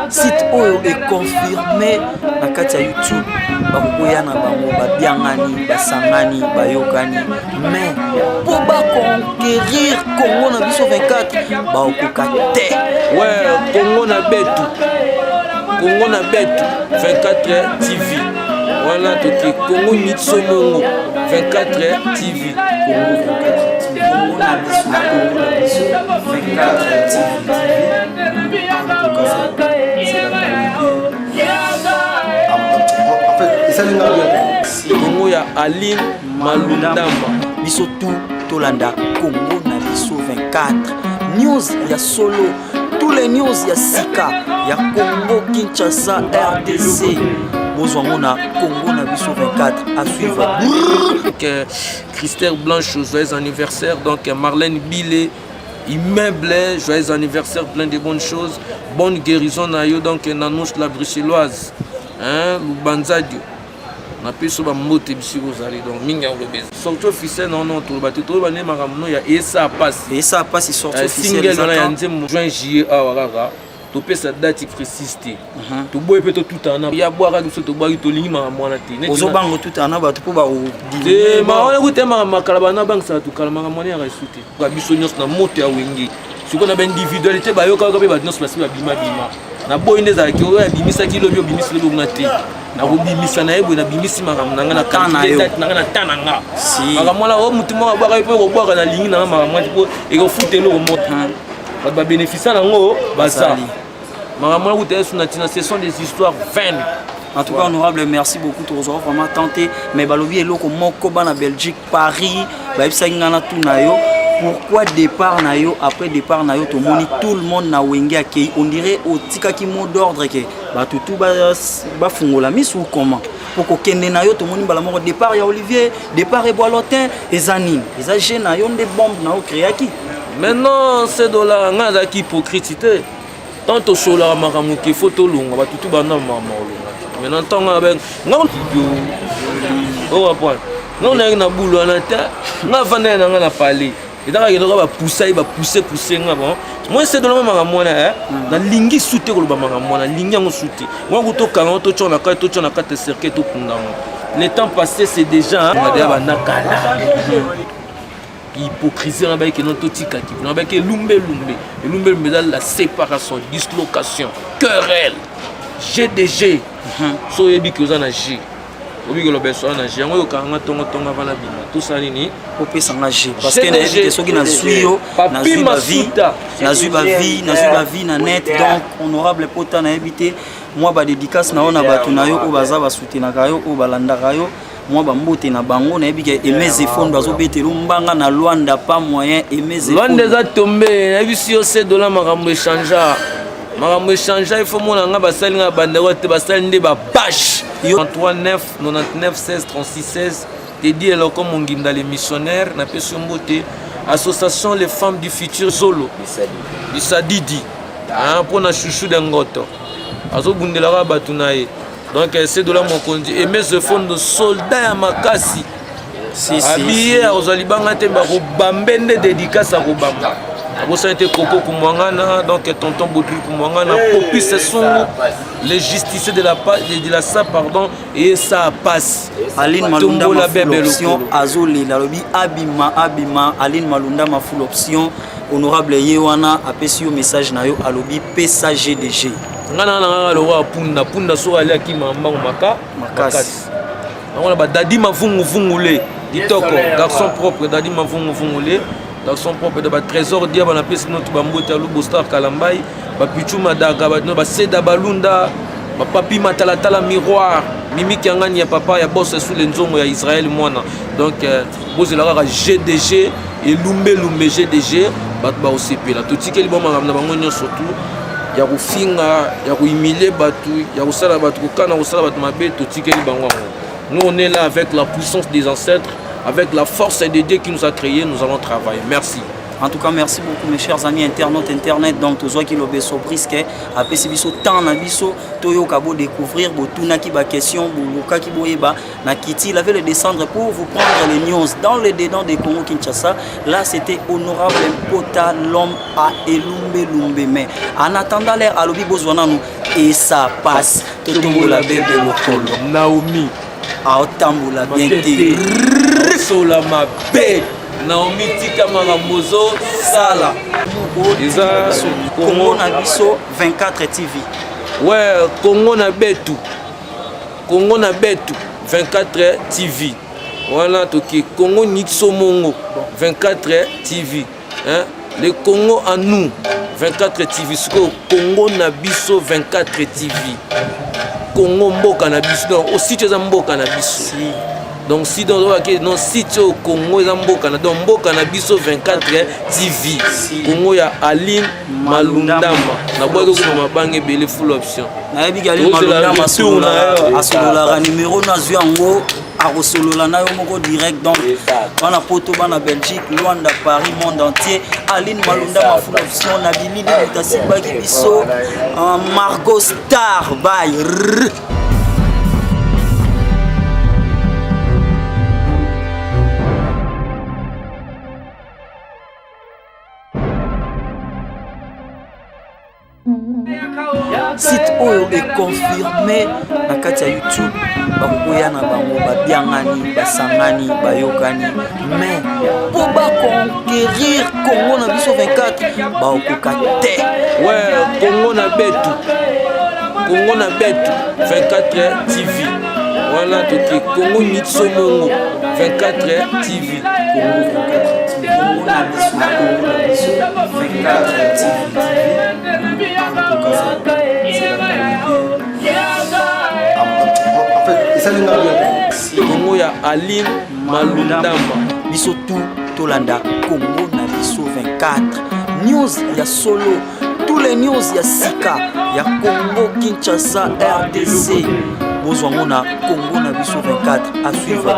Site oyo econfirme na kati ya YouTube, bakokoya na bango, babiangani, basangani, bayokani, mais mpo baconquérir Congo na biso 24, bakokoka te. Ouais, Congo na betu, Congo na betu 24 TV wana, toke Congo Nitsomongo 24 TV. Congo 24 TV, Congo na biso, Congo na biso 24 TV. En tout cas, c'est la qualité. En fait, esalinga bien. Congo ya Aline Malundamba. Biso tout tolanda Congo na biso 24 news ya solo, tous les news ya sika ya Congo Kinshasa, RDC, bozwa ngo na Congo na biso 24. À suivre. Donc, Christelle Blanche, joyeux anniversaire. Donc, Marlène Billet, immeuble, joyeux anniversaire, plein de bonnes choses. Bonne guérison na yo. Donc, Nanouche la Bruxelloise, hein, Lubanzadio. Napesi yo bambote bisika ozali. Donc mingi ya koloba, sortie officielle, non non, toloba te, toloba nde makambo no ya esa pasi. Esa pasi, sortie officielle. Single wana ya nzembo, juin, juillet awa kaka, topesa date précise te. Toboyi mpe totutana na ya bwaka biso, tobwaki, tolingi makambo wana te. Ozobanga otutana na bato mpo te mawana kuta makambo makala bana bangisaka tukala makambo wana yaka esu te. Ka biso nyonso na moto ya Wenge, sikoyo na baindividualité bayokaka mpe bato nyonso basi babimabima. Naboyi nde ezalaki oyo abimisaki lobi, obimisi lobi okuna te. Nakobimisa na ye boye, nabimisi makambo na nga na quantité, date na nga na temps na nga. Makambo wana oyo motu moko abwaka ye mpo ekobwaka, nalingi na nga makambo wana te mpo ekofuta eloko moko, bato babénéficia nango baza. Makambo wana kuta yesu na ntina, ce sont des histoires vaines. En tout cas, honorable, merci beaucoup. Tozwa vraiment tenté, mais balobi eloko moko, bana Belgique, Paris, bayebisaki nga na tuna yo: pourquoi départ na yo, après départ na yo, tomoni tout le monde na Wenge akei? On dirait otikaki mot d'ordre ke bato tu bafungola misu ou comment? Po kokende na yo, tomoni mbala moko départ ya Olivier, départ Eboalotin. Eza nini? Eza jeu na yo nde bombe na yo créaki? Maintenant, ce dollar, ngai azalaki hypocrite te. Tant tosolaka makambo ke fo tolonga, bato tu banda makambo kolonga te. Maintenant, ntango nga nga oreprendre, nga nayaki na bulu wana te, nga avandaki na nga na palais, ezaka kendaka bapusa ye, bapousse pousse nga. Bon, moi sedolama makambo wana, nalingi su te koloba makambo wana, nalingi yango su te. Wango tokanga ngo, totya na kati, totya na kati ya cercueil, tokunda yango. Le temps passé, c'est déjà deya banda kala. Hypocrisie wana bayeke no, totikaki na bayeke elumbelumbe. Elumbelumbe eza la séparation, dislocation, querelle. GDG, so oyebi ke oza na G, oyebi koloba eso wana na G yango, oyokanga nga ntongo ntongo avant na bima, tosala nini? Opesanga G, parce que nayebi te soki nazwi yo, nazwi bavues, nazwi bavues, nazwi bavues na net. Donc honorable Pota, nayebi te mwa badédicace na yo na bato na yo oyo baza basoutenaka yo, oyo balandaka yo, mwa bambote na bango. Nayebi ke Aimé Zefondo azobetela mbanga na Lwanda, pas moyen, Aimé. Lwanda eza tombe. Nayebisi yo, se dola, makambo échangea, makambo échangea. Il faut mona nga basali nga bandeko te, basali nde babashe. 3 9 99 16 36 16. Tedi Eloko Monginda, le missionnaire, napesi yo mbote. Association Les Femmes du Futur, Zolo Bisadidi, mpona Chouchou de Ngoto, azobundelaka bato na ye. Donc Sedola mokonzi, Aimé Zefondo, soldat ya makasi, abiye akozwa libanga te, bakobambe nde dédicace akobamba. Abosani te Koko Kumwangana, donc tonton Baudry Kumwangana, Popis Songo, le justicier de la sa, pardon, et ça passe. Aline Malunda Mafull option, azolela, alobi abima, abima. Aline Malunda Mafull option, honorable ye wana apesi yo message na yo, alobi pesa GDG. Nga na nga lokwa punda punda, soki aliaki mbango maka makasi. Yango na badadi mavunguvungule kitoko, garçon propre, dadi mavunguvungule, garçon propre de batrésor dia. Banapesi notu bambote ya Lubo Star Kalambai, bapichu Madaga, baseda balunda, bapapi matalatala, miroir mimiki yangani ya papa ya bos Sule Nzongo ya Israel mwana. Donc bozela kaka GDG, elumbelumbe GDG, bato bakosepela. Totikeli bo makambo na bango nyonso tu ya kofinga, ya kohumilie bato, ya kosala bato kokana, kosala bato mabe, totikeli bango yango. Nous, on est là avec la puissance des ancêtres, avec la force de Dieu qui nous a créés, nous allons travailler. Merci. En tout cas, merci beaucoup mes chers amis internautes internet. Donc tozwaki Lobeso Briske apesi biso temps na biso toyoka bo découvrir botunaki ba question bolukaki boyeba na kiti. Il avait le descendre pour vous prendre les news dans le dedans de Congo Kinshasa. Là c'était honorable Mpota, l'homme à Elumbe Lumbe. Mais en attendant l'air alobi bozwa nanu et ça passe. Totombola bebe lokolo. Naomi aotambola bien te. Sola mabe. Naomi tika makambo ozosala. Eza Congo na biso 24 TV. Ouais, Congo na betu. Congo na betu 24 TV. Wana toki Congo Nitso Mongo 24 TV. Hein? Le Congo à nous 24 TV. Siko Congo na biso 24 TV. Congo mboka na biso. Donc aussi tu es mboka na biso. Si. Donc si donc ok non si tu au Congo eza mboka na donc mboka na biso 24 TV. Si. Congo ya Aline Malundama. Na bwaki ko mabange ebele full option. Nayebi ke Aline Tozela Malundama retour na yo. asololaka numéro nazwi yango akosolola na yo moko direct. Donc bana poto, bana Belgique, Luanda, Paris, monde entier, Aline Malundama full option na bilili moto asimbaki biso, Margot Star by Rrr. Site oyo econfirme na kati ya YouTube, bakokoya na bango, babiangani, basangani, bayokani, mais mpo baconquérir Congo na biso 24 bakokoka te. Ouais, Congo na betu. Congo na betu 24 TV. Wana toki Congo Nitso Mongo 24 TV. Congo 24 TV. Congo na biso, Congo na biso 24 TV. En tout cas, c'est la qualité. En fait, esali nga bien. Congo ya Aline Malundama. Biso tout tolanda Congo na biso 24 news ya solo, tous les news ya sika ya Congo Kinshasa RDC, bozwa ngo na Congo na biso 24. À suivre.